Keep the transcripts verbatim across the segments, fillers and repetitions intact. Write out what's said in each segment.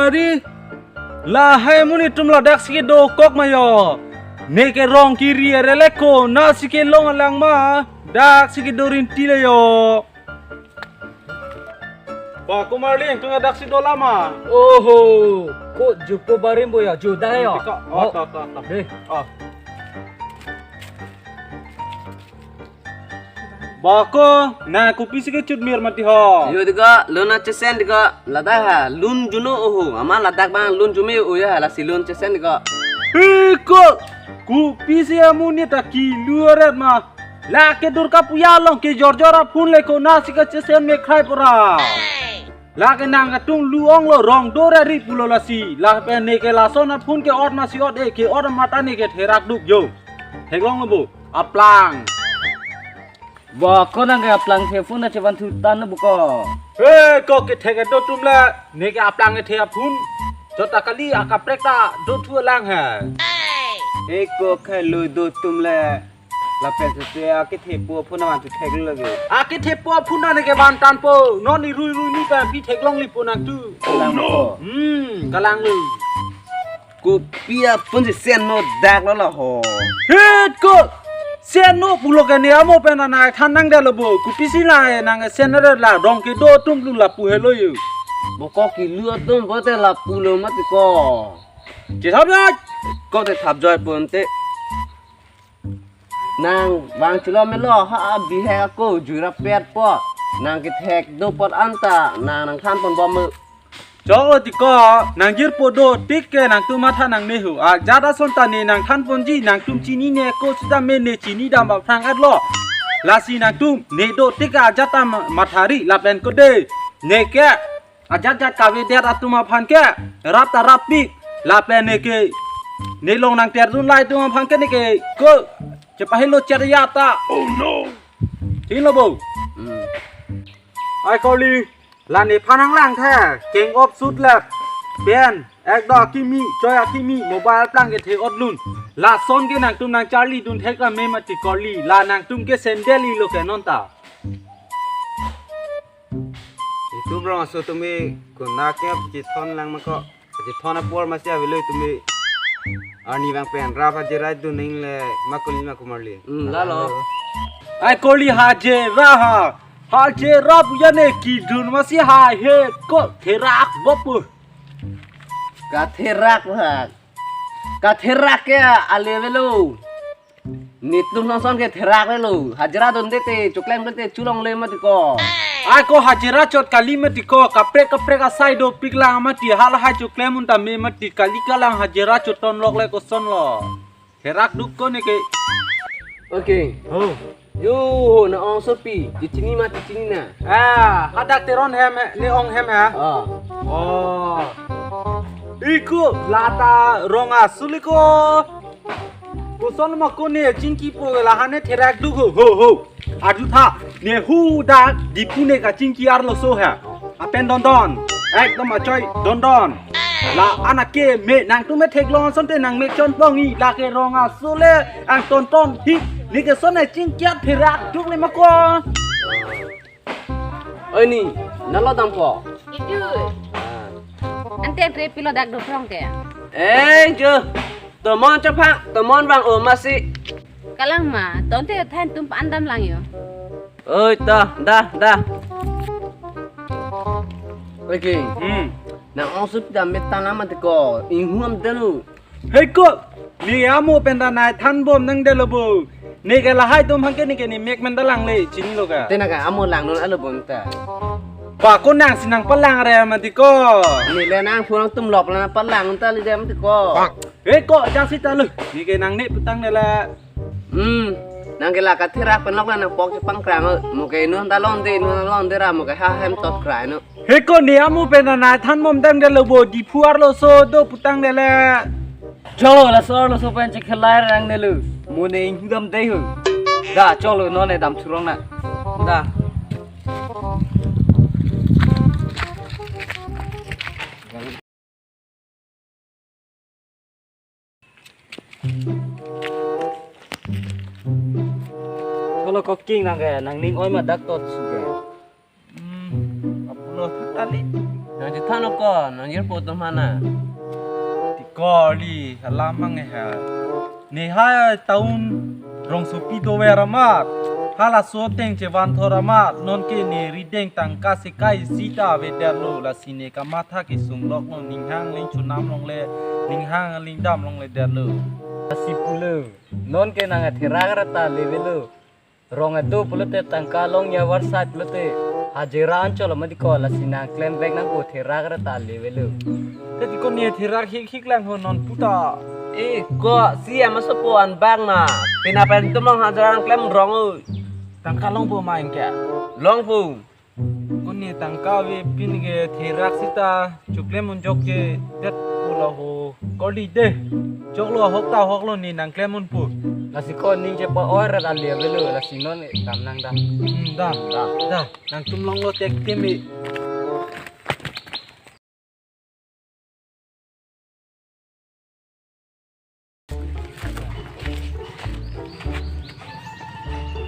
Ari, lahai amonit atum ladak si kedokok ma jo. Neke rong kiri arele konatsi kelong alang ma, dak si kedo rinti le jo. Ba, Komarli, nangtum dak si dolang ma? Oho, ko jupo barim bo ya, juda ya. Tika, oh, oh, ta, ta, ta. Deh. Oh. Ba ko, nang kopisi kechutmir mati ho? Yo diko, lun chesen diko, ladak ha, lun juno oho, amat ladak abang lun jume o ya, lasi lun chesen diko. Iko, kopisi amonit ta kilu aret ma? Lake Durga Puja along kejor jor aphun le konatsi kachesen me khrai pura. Lake nangtum lu-onglo rong do ra ri pulo lasi. Lapen neke lason aphun ke-ot masi ot-e, ke-ot amat ta neke therak duk jo. Theklonglo bo, aplang. Ba ko nang ke aplang the phone na chevan thutan bo ko. He, ko kethek do atum le, neke aplang kethe aphun. Chot ta kali akaprek ta do thu alang he. He ko khei lui do atum le. Lapen sese akethepo aphun aman tu theklong lagi. Akethepo aphun neke vantan po. Non irui rui ni ta pi theklongli po nangtum. Kalang ko. Hmm, kalang lo. Kopi aphun si sen no dak lo la ho. Hit ko. Sen no pulo ke ne amo pen na than nangdetlo bo. Kopisi la nang sen na la rong kedo atum lu lapu helo yo. Bo ko kilu atum bo te lapulo mati ko. Chethap ya. Ko te thap joi pon te. Nang vang chulom melo ha bihek ako jui rapet po. Nang kethek do apot anta nang nangthan pon bom mo. Chok lo tiko, nang jirpo do tik ke nangtum matha nangne ho. Ajat ason ta ne nangthan ponji, nangtum chinine ko sita me ne chini dam aphrang-et lo. Lasi nangtum ne do tik ajat ta ma-, mathari lapen ko de. Neke ajat jat kavedet atum aphan ke rap ta rap pik. Lapen neke ne long nangterdun lai atum aphan ke neke ko chepahelo cherya ta. Oh no. Thilo bo. Hmm. Ai Koli, la nephan nanglang the, king of sut lap. Pen, ekdo akimi, choi akimi, mobile plang kethe-ot lun. Lason ke nangtum nangcharlidun thek la me mati Koli, la nangtum ke sandal-ilo ke non ta. Itum rong aso tumi konat ke chethon lang ma ko. Chethon apor masi avelo tumi. Arni vang pen rap hajira dun ning le ma Koli ma Komarli. Hmm, lalo. Ai Koli hajira ha. Hajira pu ya ne kidun masi ha he ko therak bop pu. Katherak ha. Katherak ke ale avelo. Netum nangson ke therak le lo. Hajira dunde te, chuklem dunde te, chulongle mati ko. Ai ko hajira chot kali mati ko, kaprek kaprek asai dopik lang mati, halahai chuklem un ta me mati, kali kalang hajira chot tonlok le koson lo. Therak duk ko neke. Okay. Oh. Yo, ho nang ongsopi, chechini ma chechini na. Ah, hadak Teron hem he, ne ong hem ha? Ah. Oh. Iko lata rong asul iko. Koson ma ko ne chingki po la ha ne therak duk ho, ho, ho. Adu tha, ne hu dak Diphu ne kachingki arloso ha. Apen dondon. Ekdom achoi dondon. La anake me nangtum me theklong ason te nang me chon pongi lake rong asul le ang tonton hi. Neke son ne chingki therak duk le ma ko. Oi ni, nalo dampo. Itu. Ah. Ante ante pilo dak do prong ke. Eh, jo. Tomon chapha, tomon vang o masi. Kalang ma, tonte than tum pan dam lang yo. Oi, ta, dah, dah. Oke. Hmm. Nang ongsup dam metan lama teko. Inghum denu. Hei ko, ne amo pen ta nai than bom nangdetlo bo. Neke lahai atum hangke neke ne mek men ta langle, chinilo ka. Tena ka amo lang non alo bon ta. Ba ko nangsi nangpalang re mati ko. Nele nang phone tum lop la nangpalang ta lidem ti ko. Hei ko, jang sita lo. Neke nangne putang nela. Hmm. Nangke la katherak pen lok la nangpok chepangkrang. Mo ke inut ta londe, inut ta londe ra mo ke ha hem tot krai no. Hei ko, ne amo pen ta nai than bom dam detlo bo, Diphu arloso do putang nele. Jo, laso arloso pen chekhelai rang nelu. Mo ne inghum dam dei hu. Da, cholo non ne dam thurong na. Da. Cholo koking nang ke, nangning oi ma dak tot su ke. Hmm, apulo tha kali. Nang chethan ko, nang jirpo to mana. Ti kali, alam mang ha. Ne ha town rongsopi dover amat. Halaso ateng chevan thor amat. Non ke ne rideng tangka sekai sita avedetlo, lasi ne kamatha kesung lok non, ninghang ling chunam longle, ninghang ling dam longledetlo. Lasi pulo. Non ke nang atherak reta levelo. Rong ado pulote tangka long ya varsai pulote hajira anchot amat ko, lasi nang klem vek nang ko, therak reta levelo. Te ti ko ne therak hik hik lang ho non puta. Eh, ko si ama sopo an bang na. Pina pen tum long hajira nang klem rong o. Tangka longpo ma ingke? Longpo. Ko ne tangka ave pin ke therak sita chuklem unjok je det pula ho. Kali de. Joklo ahok ta ahoklo, ne nang klem unpo. Lasi ko ning chepa-oi rat ali avelo, lasi non dam nang da. Hmm, da. Da. Da. Nangtum longlo tek teme.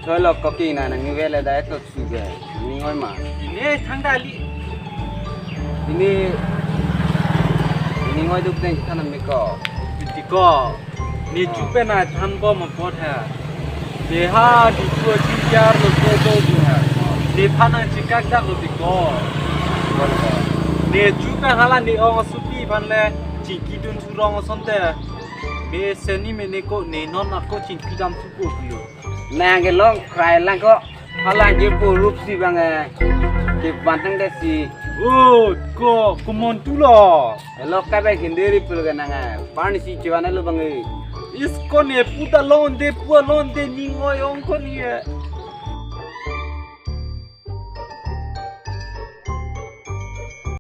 Cholo koking na nang ni vele da eto suge. Ning oi ma. Ine thang dali. Ine, ning oi duk deng than me ko. Ti ko. Ne chupe na than bom apot ha. Ne ha di ko chinjar lo ko do du ha. Ne phan nang chikak dak lo ti ko. Ne chupe hala ne ong suti phan le chingki dun thurong asonte. Me seni me ne ko ne non ako chingki dam thupo pilo. Nang ke long krai lang ko. Hala je po rup si bang eh. Ke bantang de si. Oh, ko kumon tu lo. Lo ka be hinderi pul ke nang eh. Pan si chevan lo bang eh. Is ko ne puta lon de pu lon de ning oi ong ko ni eh.